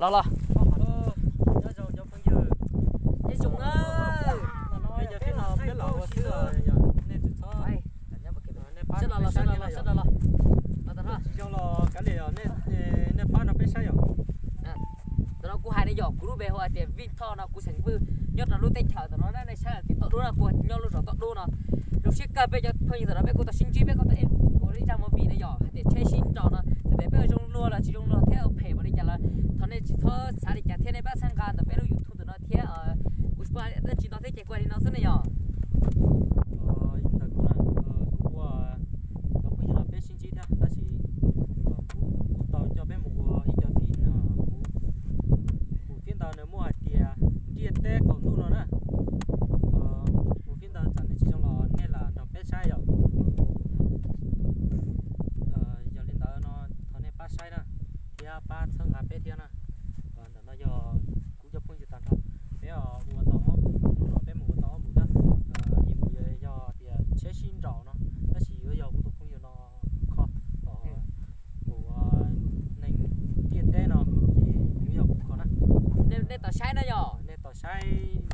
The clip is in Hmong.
Los los. Nyob zoo cov phooj ywg. Nyob zoo na. Peb yog peb los peb los ua xwb os, nej tsis txhob. Sawv daws los, sawv daws los, sawv daws los. Tsis zoo los kav liam, nej pab nrog peb saib yom. Ntawm no kuv hais ne yom, kuv lub npe hu hais tias Vij Thoj no, kuv xeem Vwj, nyob rau lub teb chaws ntawm no na, nej saib tim toj dub no, kuv nyob lub zos toj dub no. Zoo siab kawg peb cov phooj ywg ntawm no peb kuj tau sib ntsib, peb kuj tau ua ib zaj movie ne yom, hais tias tsheb sib nraus no, tsis paub peb ua zoo luag los tsis zoo luag thiab ua phem npaum li cas los thov nej tsis txhob xav li cas thiab nej pab txhawb nqa ntawm peb lub YouTube ntawm no thiab. Kuv tsis paub dab tsi ntau thiab ces kuv hais li no xwb ne yom. Ntawm kuv na, kuv ua cov phooj ywg no peb sib ntsib thiab tab sis kuv kuj tau coj peb mus ua ib co phim, kuv phim ntawd nws muaj hais tias ntiaj teb qaum ntuj no na. Kuv phim ntawd txawm nws tsis zoo los nej lam nrog peb saib yom. Yog li ntawd no thov nej pab saib na, thiab pab txhawb nqa peb thiab na. Ntawm no yog kuv cov phooj ywg tag nrho, peb ua tau ob mus, hnub no peb mus ua tau ob mus na. Ib mus yog tias tsheb sib nraus no, tab sis yuav yog kuv tus phooj ywg no kho, tus neeg ntiaj teb no ces yuav yog kuv kho na. Nej tos saib na yom, nej tos saib.